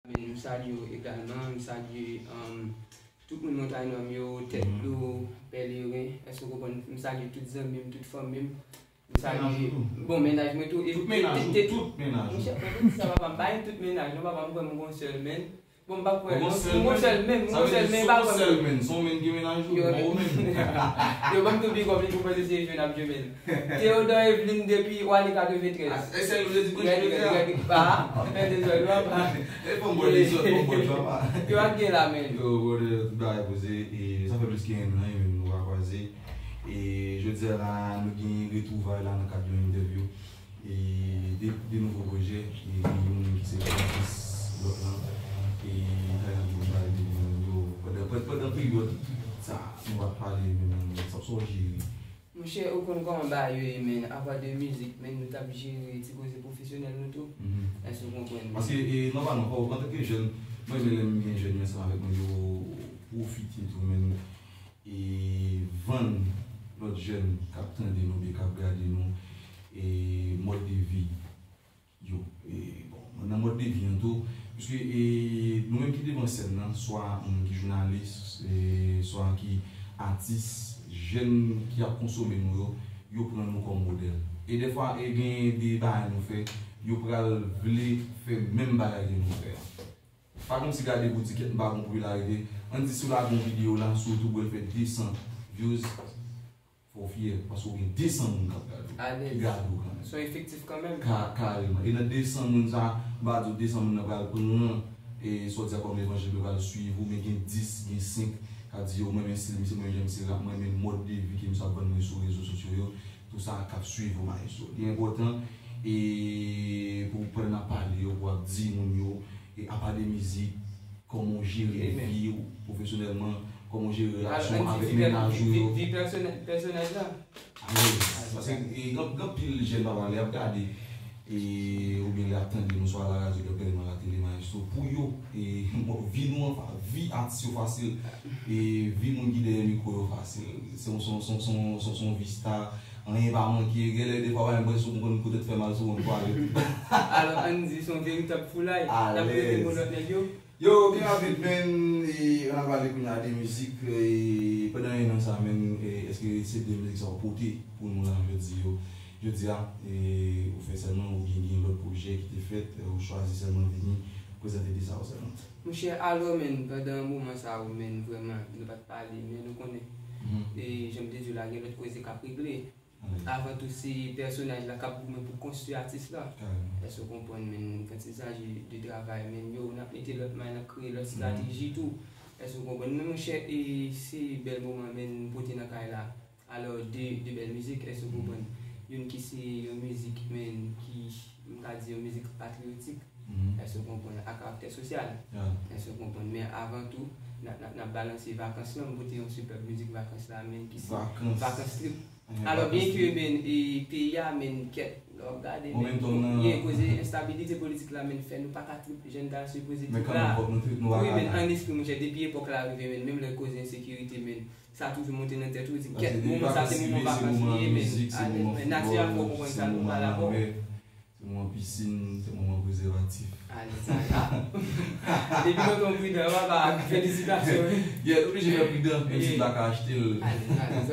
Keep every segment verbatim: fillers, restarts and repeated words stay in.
Men, m salye w egalman, m salye, um, tout moun Montay Nò m yo, Tèt Dlo, Pèleren, èske w konprann? M salye tout zanmi m, tout fanmi m. M salye, bon, mennaj mwen tou. Tout mennaj ou, tout mennaj ou. Monchè, mwen te di sa, papa m, pa gen tout mennaj, non, papa m, kwè m gon sèl, men. Bon, m pa kwè, non, m gon sèl, men, m gon sèl, men, pa kwè. Sèl men, se yon men ki gen mennaj ou, bon, men. Yo ban m tou big up, li pou panse se jwe n ap jwe, men. Theodore Evelyn depi Wani katreventrèz. E sèl ou te di, gade, gade, gade, pa, fè dezòd, pa. E fò m bò dezòd, fò m bò djòb, pa. Yo ak gen la, men. Yo, brother, tout bagay poze, e sa fè plis ke yon an, e menm nou pa kwaze. E jodi a la, nou gen retwouvay la nan kad yon entèvyou. E de, de nouvo pwojè, e gen youn ki se Francis, lòt lan. E sa gen pou nou pale de youn yo. Pandan, pandan, pandan peryòd sa, nou pa t pale menm, sa, sa w jere? Monchè, ou konn kòman bagay yo ye, men, apa de mizik, men, nou t ap jere ti koze pwofesyonèl nou tou. Èske w konprann? Paske, e, nòmalman, fò, antanke jèn, mwen, men lè m gen jèn yo ansanm avèk mwen, yo pwofite tou, men, e vann lòt jèn k ap tande nou, oubyen k ap gade nou, e mòd de vi yo. E, bon, nan mòd de vi an tou, piske, e, nou menm ki devan sèn nan, swa moun ki jounalis, e, swa ki atis, jèn ki ap konsome nou yo, yo pran nou kòm modèl. E dèfwa, e gen de bagay nou fè, yo pral vle fè menm bagay ke nou fè a. Pa kòmsi gade pou di kèt m pa gon popilarite. Ann di si w lage yon videyo la sou YouTube, w wè l fè de san views, fò w fyè, paske w gen de san moun k ap gade w, ki gade w kanmenm. Se yon efektif kanmenm. Ka-, kareman. E nan de san moun sa, m pa di w de san moun nan pral pran, e, sa w di a kòm levanjil, yo pral swiv ou, men gen dis, gen senk k ap di yo, mwen renmen stil misye, mwen renmen jan misye rap, mwen renmen mòd de vi ke misye ap vann mwen sou rezo sosyo yo. Tout sa k ap swiv ou, maestro. Li enpòtan, e, pou pandan n ap pale yo, pou w ap di moun yo, e apa de mizik, kòman w jere vi w pwofesyonèlman, kòman w jere relasyon avèk mennaj ou yo. Vi pèsonaj la. Alèz. Paske, e, gen, gen anpil jèn papa lè y ap gade, e, oubyen lè y ap tande nou swa la radyo, lè yo gade nou a la tele, maestro, pou yo, e, vi nou an, vi atis yo fasil, e, vi moun ki dèyè mikwo yo fasil. Se yon, se yon, se yon, se yon, se yon, se yon vi sta, anyen pa manke, genlè defwa w pa menm pran sou konprann kote t fè mal sou yon twalèt. Alò, ann di, se yon veritab foulay. N ap rete bon lòt nèg yo. Yo, byen rapid, men, e, ann al pale kounye a de mizik, e, pandan yon an sa, men, e, èske se de mizik sa w pote pou nou la jodi yo, jodi a, e, ou fè sèlman oubyen gen lòt pwojè ki te fèt, e, ou chwazi sèlman vini prezante de sa yo sèlman? Monchè, alò, men, pandan moman sa yo, men, vrèman, nou pa t pale, men nou konnen, e, jan m te di w la, gen lòt koze k ap regle. Avan tou, se pèsonaj la k ap goumen pou konstwi atis la. Èske w konprann, men, quand il s'agit de travay, men, yo, n ap mete lòt may, n ap kreye lòt estrateji tou. Èske w konprann? Men, monchè, e, se bèl moman, men, m pote nan kay la. Alò, de, de bèl mizik, èske w konprann? Youn ki se yon mizik, men, ki, m ka di yon mizik patriyotik. Èske w konprann? A karaktè sosyal. Èske w konprann? Men avan tou, n ap, n ap, n ap balanse Vakans lan, m pote yon sipèb mizik Vakans la, men, ki se Vakans Trip. Alò, byenke, men, e, peyi a, men, kèt, lè w ap gade, men, ye, koze enstabilite politik la, men, fè nou pa ka trip, jan n ta sipoze trip la. Wi, men, an espri, monchè, depi epòk la rive, men, menm lè koze ensekirite, men, sa toujou monte nan tèt ou, di, kèt, moman sa se moman vakans li ye, men, alèz, men, nati a fè w konprann sa nou pa la avè w. Se moman pisin, se moman prezèvatif. Alèz, sa la. Depi tonton pridan, papa, felisitasyon, wi. Yeah, nou oblije fè pridan, menm si n pa ka achte l. Alèz, alèz.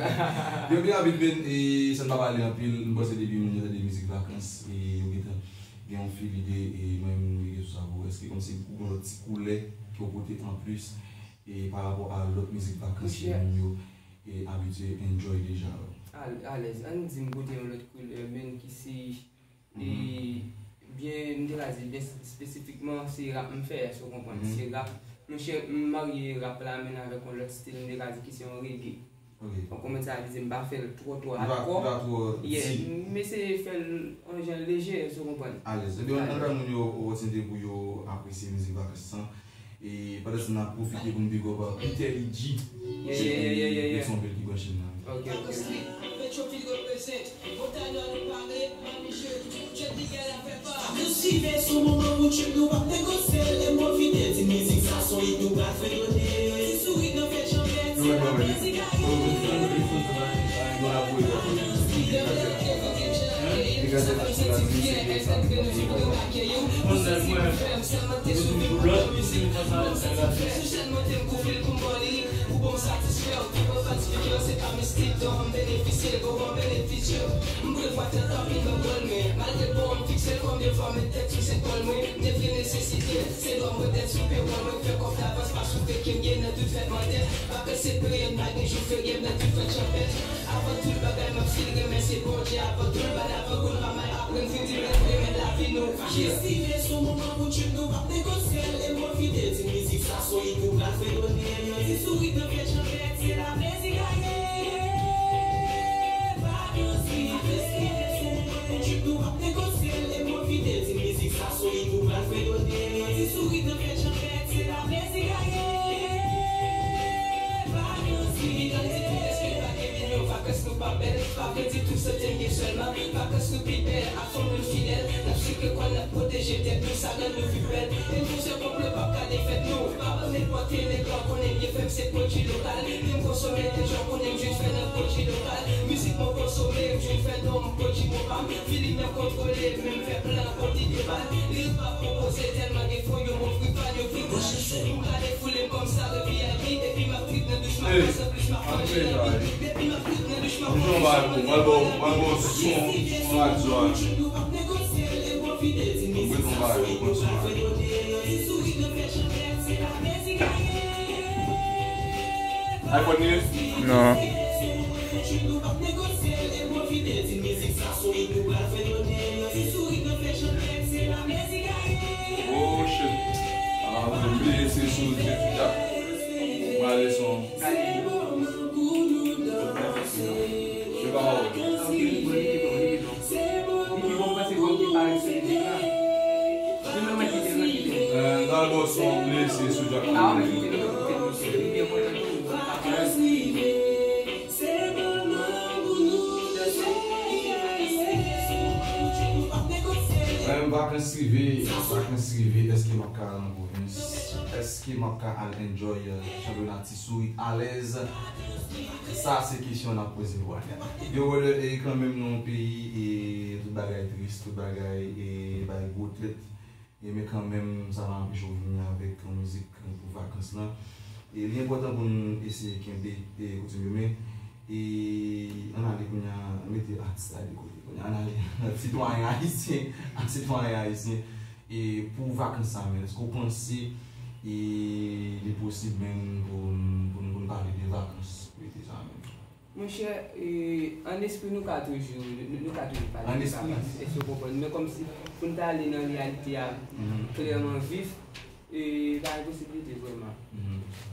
Yo byen rapid, men, e, san n pa pale anpil, m panse depi moun yo tande mizik Vakans, e yo gentan gen yon fil ide, e mwen menm, m rete sou sa pou, èske kòmsi ou gen yon lòt ti koulè ke w pote anplis, e pa rapò a lòt mizik Vakans ke moun yo, e, abitye enjoy deja yo? Al-, alèz, ann di m pote yon lòt koulè, men ki se E byen, m te ka di byen espesifikman, se rap m fè, èske w konprann? Se rap. Monchè, m marye rap la, men avèk yon lòt stil, m te ka di ki se yon reggae. Ou konprann sa vle di, m pa fè l twò, twò hardcore. Yeah, m eseye fè l yon jan leje, èske w konprann? Alèz. Ebyen, ann bay moun yo opòtinite pou yo apresye mizik Vakans lan. E pandan se tan, n ap pwofite pou n big up Peter Lidji. Yeah, yeah, yeah, yeah, yeah, yeah. Petyonvil ki branche n nan. Ok, ok, ok. Petyonvil reprezent. Montagnard nou pare, manmi cheri, tchèt li gen la fè pa. Nou sive sou moman pou tchèt nou p ap negosye. E m pwofite di mizik sa se yon hit nou pral fredone. Ti sourit nan fèt janbèt, se la mizik a ye. Sa fè m santi m fyè, èvèk ke nou vin remake yo. Ou santi m fè m sèmante sou vi pou bon mizik. Ou santi m fè sou chèn monte m kou fil pou m ba w lirik. Pou bon m satisfè w, ki pa fatige w, se pa mistik, don m benefisye, bon m benefisye. M prevwa tèt anpil nan gòl mwen. Malgre bon m fikse l konbyen fwa, met tèt sou zepòl mwen. M te vle nesesite, se dwa m ret tèt sou pewòl mwen. Fè kòb davans, pa sou fake, m ye nan tout fèt mantè. Pa ke se peryòd m pa gen jou ferye, m nan tout fèt chanpèt. Avan tout bagay, m ap still remèsye Bondye. Avan tout bal, avan goul, pa mal aprann, vin di mèt, remèt lavi nou. Yes. Estive sou moman pou trip nou p ap negosye l. E pwofite di mizik sa se yon hit nou pral fredone l. Yon ti sourit nan fèt chanpèt, se la plezi gaye. Vakans li, estive sou moman pou trip nou p ap negosye l. E pwofite di mizik sa se yon hit nou pral fredone l. Yon ti sourit nan fèt chanpèt, se la plezi gaye. Vakans li, eske pa gen milyon vakans nou pa bèl? Pa vle di tou sante m gen sèlman. Vakans nou pi bèl, ak fanmi nou fidèl. N ap sikre kò n, n ap pwoteje tèt nou, sa rann nou viv bèl. E nou se konplo p ap ka defèt nou. Pa ban nenpòt ki nèg la konnen byen fè m se pwodui lokal. Menm konsome deja w konnen m jis fè nan pwodui lokal. Mizik mwen konsome, m jis fè non m pwodui mwen pa m. Feeling nan kontwole, menm fè plan kote de bal. Lirik pa pwopoze tèlman defo yo m ofri pa yo vin branche. M ka defoule m kòm sa V V I P. Depi m ap trip nan douch m ap pase plis m ap manje nan bit. Depi m ap trip nan douch m ap manje. Mwen ba w, mwen ba w, mwen ba w son, son radyo a. Mwen ba w, mwen son radyo. iPhone li ye? Non. Oh shit. Ah, mwen bliye se sou Dye Twitter. Mwen ale son. Yo pa wè. Eh, nan bò son, bliye se sou Dye. Mwen menm vakans rive, vakans rive, èske m ap ka al nan pwovens? Èske m ap ka al enjoy, euh, chanpyona ti sourit alèz? Sa se kesyon n ap poze pou Anèt. Yo, wè, e kanmenm nan yon peyi, e tout bagay tris, tout bagay, e bay gwo tèt. E men kanmenm, sa pa anpeche w vini avèk yon mizik pou vakans lan. E li enpòtan pou n eseye kenbe, e, koutim yo, men, e, ann ale kounye a, mete atis la de kote. Kounye a, ann ale nan sitwayen ayisyen, ak sitwayen ayisyen, e, pou vakans sa, men, èske w panse, e, li posib, men, pou n, pou n, pou n pale de vakans pou ete sa, men? Monchè, e, an espri, nou ka toujou, nou, nou ka toujou pale de vakans, èske w konprann? Men kòmsi, pou n ta ale nan reyalite a, klèman vif, e, pa gen posiblite vrèman.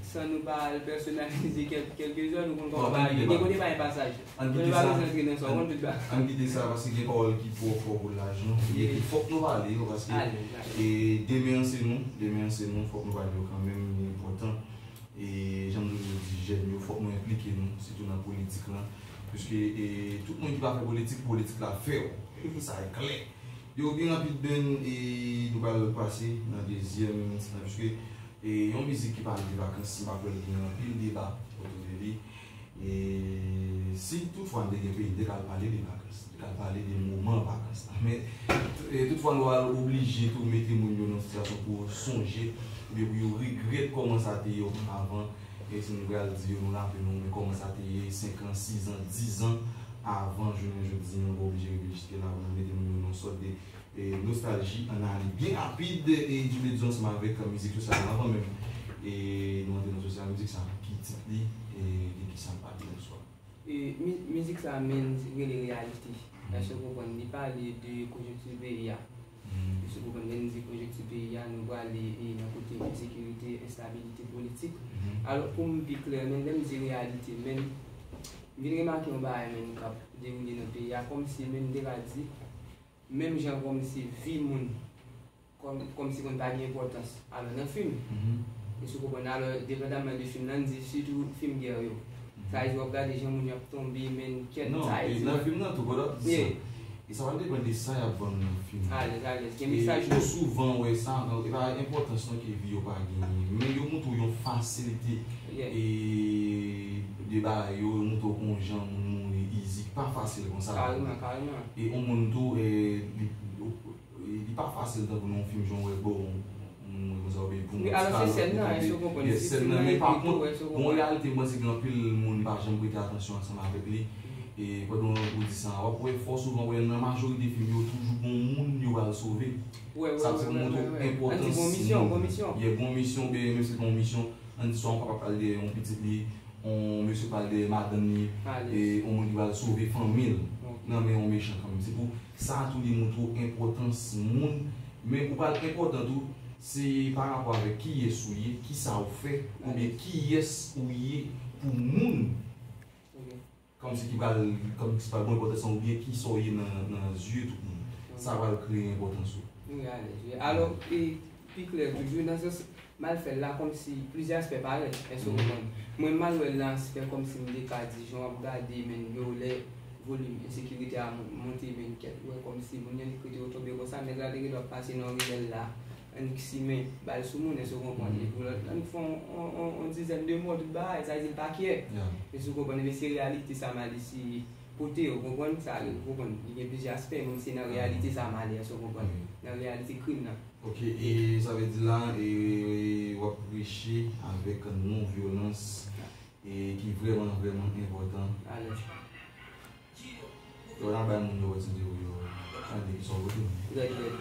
San nou pa al pèsonalize kèl-, kèlkeswa, nou konn kòman bagay yo. Gen kote pa gen pasaj. Kote pa bezwen antre nan sa, w konn tout bagay. Ann kite sa, paske gen pawòl ki twò fò pou laj nou. Gen ki fòk nou pale yo, paske, e, demen an se nou, demen an se nou, fòk nou pale yo kanmenm, li enpòtan. E jan m toujou di jèn yo, fòk nou enplike nou, sitou nan politik lan. Piske, e, tout moun ki pa fè politik, politik la fè w. Sa e klè. Yo, byen rapid, Ben, e nou pral pase nan dezyèm ti tan, piske, e, yon mizik ki pale de vakans, m pa kwè l gen anpil deba otou de li. E si toutfwa n te gen peyi, n te ka al pale de vakans. K ap pale de moman vakans la. Men, e, toutfwa, nou al oblije tou mete moun yo nan sitiyasyon pou yo sonje, oubyen pou yo regrèt kòman sa te ye oparavan. E si nou pral di yo, nou raple nou, men kòman sa te ye senk an, sis an, dis an avan jounen jodi a, nou pa oblije rive jiske la pou nou mete moun yo nan sòt de, e, nostalji. Ann ale byen rapid, e, Djoubedzo ansanm avèk mizik sosyal la, avan menm, e, nou antre nan sosyal, mizik sa, ki tit li, e, de ki sa l pale, bonswa. E, mi-, mizik sa a, men, rele reyalite. Èske w konprann? Li pale de konjonkti peyi a. Èske w konprann? Lè n di konjonkti peyi a, nou prale, e, nan kote ensekirite, enstabilite politik. Alò, pou m pi klè, men, lè m di reyalite, men, m vin remake yon bagay, men, k ap dewoule nan peyi a, kòmsi, men, m te ka di, menm jan kòmsi vi moun kòm, kòmsi konn pa gen enpòtans. Alò, nan fim, èske w konprann? Alò, depandaman de fim nan, n di sitou fim gè yo. Sa vle di, w ap gade jan moun yo ap tonbe, men kèt, sa vle di. Non, e nan fim nan tou, brother, di sa. E sa va depann de sa y ap vann nan fim nan. Alèz, alèz. Gen mesaj yo. E nou souvan wè sa, e pa enpòtans non ke vi yo pa genyen, men yo montre w yon fasilite, e, de bagay yo, yo montre w yon jan moun mouri izi, ki pa fasil konsa. Kareman, kareman. E yon moun tou, e, li, li pa fasil tankou nan yon fim jan w wè, bon, yon moun konsa oubyen pou yon Wi, alò se sèn nan, èske w konprann? Se sèn nan, men pa kont, gon reyalite, m panse gen anpil moun pa janm prete atansyon ansanm avèk li. E pandan ou di sa, w ap wè fò souvan, wè nan majorite fim yo, toujou gon moun yo pral sove. Sa se pou montre w enpòtans moun. Ye, gon misyon, oubyen menm si l pa yon misyon, ann di swa yon papa pral dèyè yon pitit li, yon mesye pral dèyè madanm li, e yon moun ki pral sove fanmi l nan men yon mechan kanmenm. Se pou sa tou li montre w enpòtans moun, men ou pral enpòtan tou, se pa rapò avèk kiyès ou ye, kisa ou fè, oubyen kiyès ou ye pou moun. Kòmsi ki pral, kòmsi ki pral gon enpòtans lan oubyen kisa w ye nan, nan zye tout moun. Sa pral kreye enpòtans ou. Wi, alèz, wi. Alò, e, pi klè toujou, nan sans, m al fè l la kòmsi plizyè aspè parèt, èske w konprann? Mwen, m al wè l nan aspè kòmsi m te ka di, jan w ap gade, men yo lè volim ensekirite a mon-, monte, men kèt, ou wè kòmsi moun yo li kote yo tonbe konsa, nèg la te gen dwa pase nan riyèl la, annik simen bal sou moun, èske w konprann? Epi lòt la, annik fè yon, yon, yon, yon dizèn de mò, tout bagay, sa vle di l pa kyè. Èske w konprann? Ebyen, se reyalite sa m al eseye pote, w konprann? Sa, w konprann? Li gen plizyè aspè, menm si nan reyalite sa m ale, èske w konprann? Nan reyalite krim nan. Ok, e sa vle di la, e, w ap preche avèk non vyolans, e ki vrèman, vrèman enpòtan. Alèz. Yo, n a bay moun yo pòt sante pou yo tande kisa w pote. Rèd, rèd.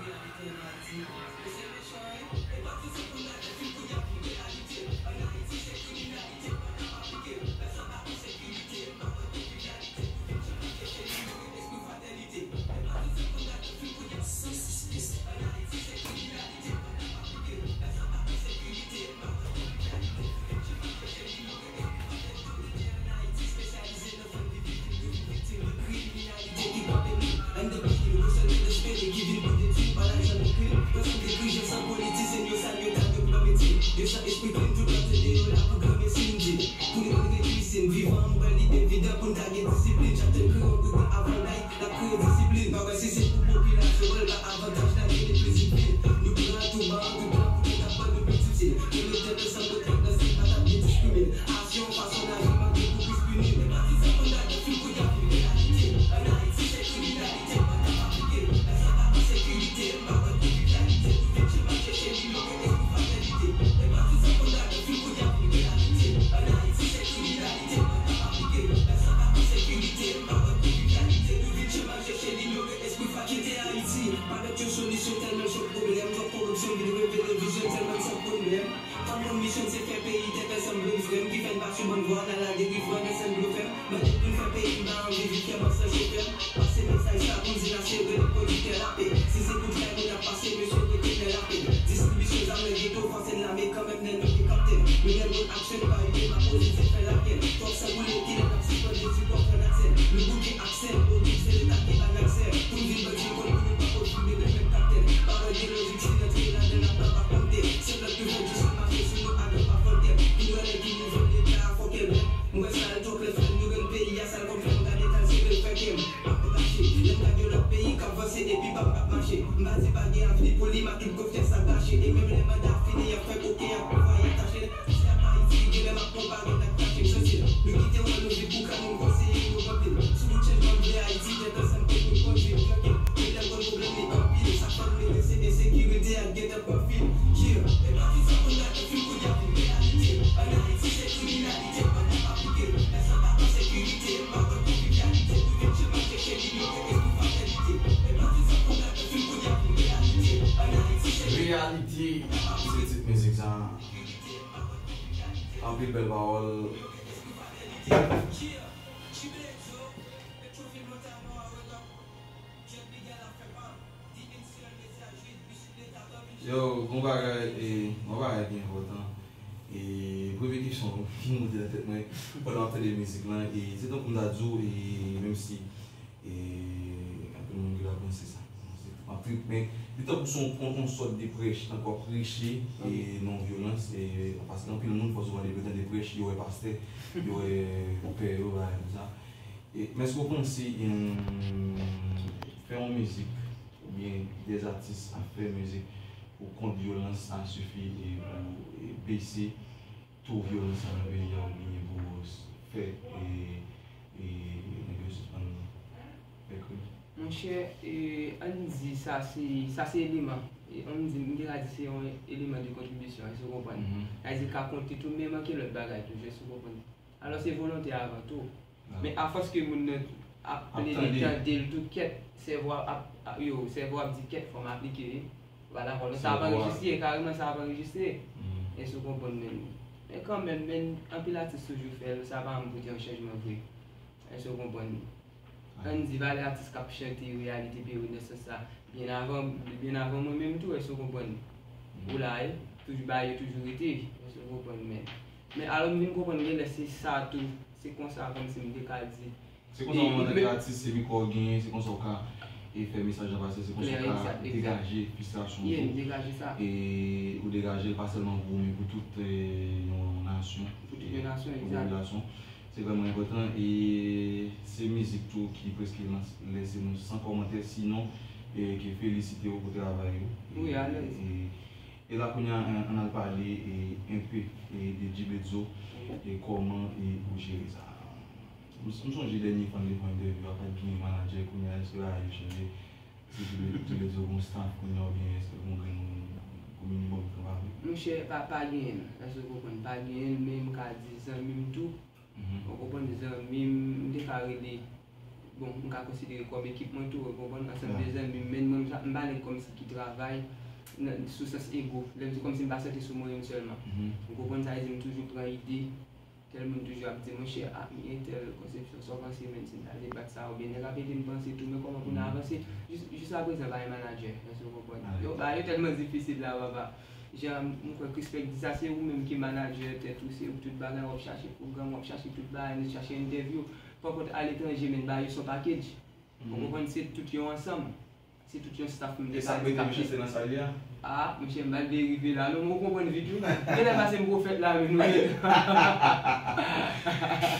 Reyalite, se tit mizik sa. Anpil bèl pawòl. Yo, gon bagay, e, gon bagay ki enpòtan. E, premye kesyon ki monte nan tèt mwen pandan m ap tande mizik lan, e, se tankou m ta di w, e, menm si, e, anpil moun ki la panse sa. M ap trip, men li tankou se yon, yon, yon sòt de prèch, tankou w ap preche, e, non vyolans, e, paske anpil moun, fò souvan depi yo tande prèch, yo wè pastè, yo wè pè yo, bagay konsa. E, men èske w panse, em, fè yon mizik, oubyen dè atis ap fè mizik pou kont vyolans a sifi e pou, e, bese to vyolans la nan peyi a oubyen pou fè, e, e nèg yo sispann fè krim. Monchè, e, ann di sa se, sa se eleman. E, ann di, m te ka di se yon eleman de kontribisyon, èske w konprann? Sa vle di l ka konte tou, menm anke lòt bagay toujou, èske w konprann? Alò se volonte avan tou. Men afòs ke moun nan ap plede tande l tou kèt, sèvo a ap, yo, sèvo a ap di kèt fò m aplike wi. Vwala, vwala, sa ap anrejistre, kareman sa ap anrejistre. Èske w konprann menm? Men kanmenm, men anpil atis toujou fè l, sa pa yon pou di yon chanjman vre. Èske w konprann? Ann di valè atis k ap chante reyalite peyi w nan sans sa, byen avan, byen avan mwen menm tou, èske w konprann? Ou la wi, toujou bagay yo toujou rete, èske w konprann? Men, men alò m vin konprann genlè se sa tou, se konsa kòmsi m te ka di. Se konsa w menm antanke atis, se mikwo w genyen, se konsa w ka e fè mesaj la pase, se konsa w ka degaje fristrasyon w tou. E ou degaje l pa sèlman pou ou, men pou tout yon nasyon, pou tout yon popilasyon. Se vrèman enpòtan e se mizik tou ki prèske lans- lese nou san kòmantè, sinon e ke felisite w pou travay ou. Wi, alèz. E la kounye a, ann al pale e enpe e de Djibletzo e kòman e ou jere sa. M m sonje dènye fwa n te fè yon entèvyou a, pa t gen manadjè, kounye a èske bagay yo chanje? Se Djibletzo gon staff kounye a oubyen èske gon grenn moun, gon minimòm ki kanpe avè l? Monchè, pa, pa genyen l, èske w konprann? Pa genyen l, men m ka di zanmi m tou. Ou konprann, zanmi m, m te ka rele, bon, m ka konsidere kòm ekip mwen tou, ou konprann, ansanm de zanmi m, men mwen, m pa nèg kòmsi ki travay sou sans ego. Lè m di kòmsi m pa sante sou mwen menm sèlman. Ou konprann, sa vle di m toujou pran ide, tèl moun toujou ap di, monchè, a, men entèl, Konsepsyon, sa w panse, menm si n ta debat sa, oubyen nèg ap ede m panse tou, men kòman pou n avanse? Jis, jis aprezan, pa gen manadjè, èske w konprann? Yo, bagay yo tèlman difisil la, papa. Jan m kwè Krispèk di sa, se ou menm ki manadjè tèt ou, se ou ki tout bagay, w ap chache pwogram, w ap chache tout bagay, n ap chache entèvyou. Pankòt aletranje, men bagay yo se yon package. Ou konprann, se tout yon ansanm. Se tout yon staff m te ka di k ap fè. E sa k mete m chante nan sa l ye a? A, monchè, m pa t vle rive la non, men w konprann vit wi. Genlè pase m pwofèt la menm wi.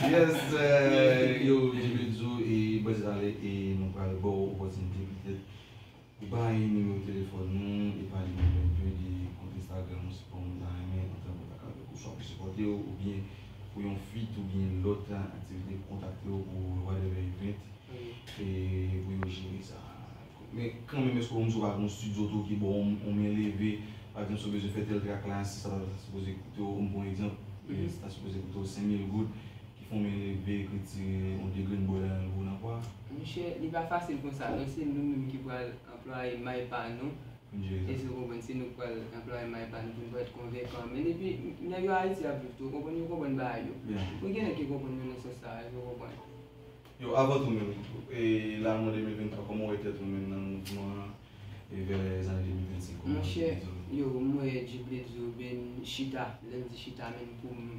Yes, yo, Djibletzo, e bò se talè, e nou pral ba w opòtinite petèt pou bay nimewo telefòn ou e pale nou enpe de kont Instagram ou, si pa w ta renmen antre an kontak avèk ou, swa pou sipòte w oubyen pou yon feat oubyen lòt aktivite, pou kontakte w pou whatever event e pou yo jere sa. Men kanmenm, èske w menm si w pa gen yon estidyo tou ki ba w yon men leve, pa egzanp si w bezwen fè tèl trak la, si sa ta sipoze koute w, m pran egzanp, si ta sipoze koute w senk mil goud, ki fè w men leve, k retire yon de grenn bòy ladan l pou w nan pwa? Monchè, li pa fasil konsa non, se nou menm ki pral anplwaye may pa nou. Èske w konprann? Se nou k pral anplwaye may pa nou pou n parèt konvenkan. Men depi nèg yo Ayiti ap viv tou, w konprann, yo konprann bagay yo. Wi, gen nèg ki konprann mwen nan sans sa, èske w konprann? Yo, avan tou menm, e la nou an de mil venntwa, kòman w wè tèt ou menm nan mouvman an e vè lèzane de mil vennsenk, kòman w wè Djibletzo? Monchè, yo, m wè Djibletzo byen chita, lè m di chita menm pou m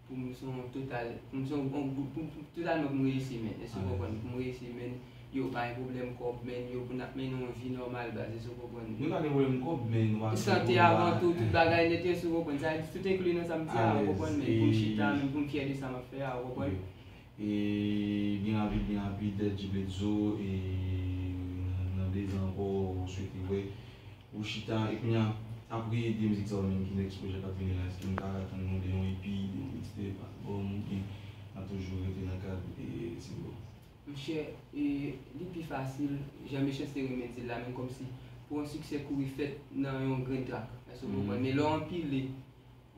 Pou m se yon total, pou m se yon, yon gwoup, pou, pou, totalman pou m reyisi, men. Èske w konprann? Pou m reyisi, men, yo, pa gen pwoblèm kòb, men, yo, pou n ap mennen yon vi nòmal, baz, èske w konprann? Nou pa gen pwoblèm kòb, men nou pa gen pwoblèm. Sante avan tou, tout bagay nèt, èske w konprann? Sa vle di tout enkli nan sa m di a, w konprann, men pou m chita, men pou m fyè de sa m ap fè a, w konprann? E byen rapid, byen rapid, Djibletzo, e nan, nan de zan ankò, ou swete wè Ou chita, e kounye a, apre de mizik sa yo menm, ki nèks pwojè k ap vini la? Èske nou ka atann nou de yon EP, de yon mixtape, album, oubyen n ap toujou rete nan kad e single? Monchè, e, li pi fasil, jan Mechanste renmen di l la, men kòmsi pou yon siksè kouri fèt nan yon grenn trak. Èske w konprann? Men lè w anpile,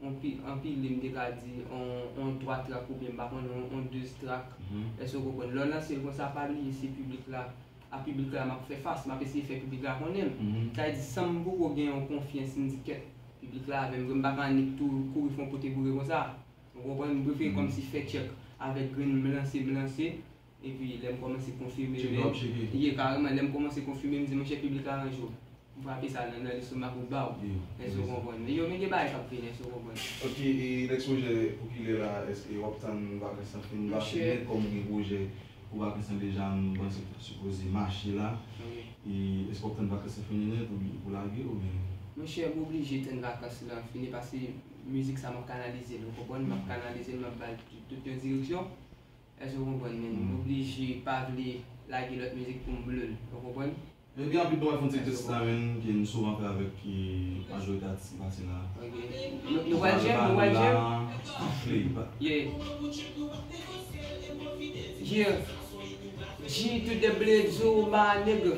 anpi, anpile, m te ka di, on, on twa trak oubyen, m pa konnen, on, on douz trak. Èske w konprann? Lè w lanse l konsa, pa bliye se piblik la, a piblik la m ap fè fas, m ap eseye fè piblik la konnen m. Sa vle di, san m poko gen yon konfyans, m di, kèt, piblik la avè m vre, m pa ka annik tou kouri fè yon pote boure konsa. Ou konprann? M prefere kòmsi fè tchèk avèk grenn m lanse, m lanse. Epi lè m kòmanse konfime menm, ye kareman, lè m kòmanse konfime, m di, monchè, piblik la ranje w. M frape sa nan, nan lestomak ou ba w. Èske w konprann? Men yo, men gen bagay k ap vini, èske w konprann? Ok, e Next Pwojè, pou kilè la, èske w ap tann vakans lan fin pase nèt kòm ou gen pwojè pou vakans lan deja, m panse w ta sipoze mache la. E èske w ap tann vakans lan fini nèt oubyen pou lage oubyen? Monchè, m oblije tann vakans lan fini paske mizik sa m ap kanalize l, ou konprann? M ap kanalize l, m ap ba l tout, tout yon direksyon. Èske w konprann, men m oblije pa vle lage lòt mizik pou m blow l, ou konprann? Men byen rapid nou pral fè yon ti tès la, men, ke nou souvan fè avèk majorite atis ki pase la. Ok. Nou pral jam, nou pral jam. Play, pa. Yeah. Yeah. G to the Black Zoo, my nigga.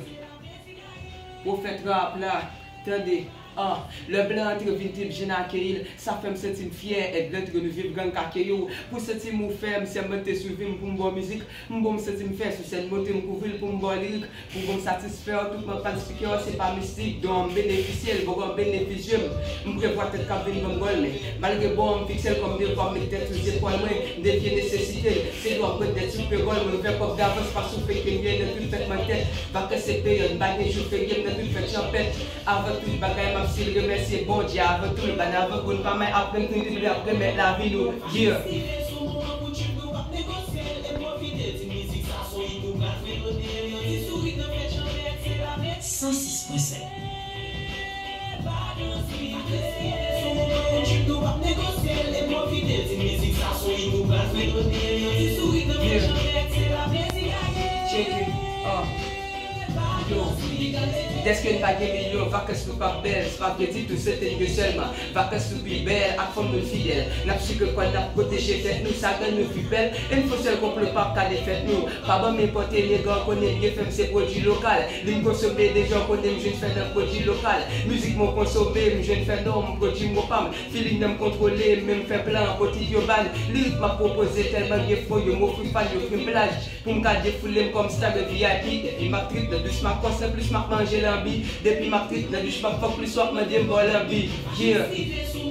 Pwofèt rap la, tande. Ah, lè blan antre vin trip jen akeyi l, sa fè m santi m fyè, èd lè antre nou viv gang ka keyi w. Pou santi m ou fè m sèmante sou vi m pou m ba w mizik, m bon m santi m fè sou sèn monte m kouvri l pou m ba w lirik. Pou bon m satisfè w, tout mwen pa n spikè w, se pa mistik, don an m benefisye l, bon an m benefisye m. M prevwa tèt k ap vin ban m gòl, men malgre bon an m fikse l kòm devwa m met tèt sou zepòl mwen, m devye nesesite l. Se dwa m pran tèt sou pegòl mwen, m fè kòb davans pa sou fake m ye nan tout fèt mwen tèt. Vakans se peryòd m pa gen jou ferye m nan tout fèt chanpèt. Avan tout bagay m ap still remèsye Bondye avan tou, l ban n avan pou n pa may aprann nou li vle ap remèt lavi nou. Yeah. San sis pwen sèt. Check it. Uh. Yo. Dèske n pa gen milyon, vakans nou p ap bèl. Se pa vre ditou, se te n gen sèlman. Vakans nou pi bèl, ak fanm nou fidèl. N ap sikre kò n, n ap pwoteje tèt nou, sa rann nou vi bèl. E n fon sèl konplo p ap ka defèt nou. Pa ban m enpòte, nèg an konnen byen fè m se pwodui lokal. Li m konsome deja, w konnen m jwenn fè nan pwodui lokal. Mizik mwen konsome, m jwenn fè non, m pwodui mo pa m. Feeling nan m kontwole, men m fè plan, botid yo ban. Lirik m ap pwopoze tèlman byen fò, yo m ofri fan, yo ofri m plaj. Pou m ka defoule m kòm star V I P. Depi m ap trip nan dous m ap kòse, plis m ap manje lanbi. Depi m ap trip nan dous m ap fòk plis w ap mande m ba w lanbi. Yeah.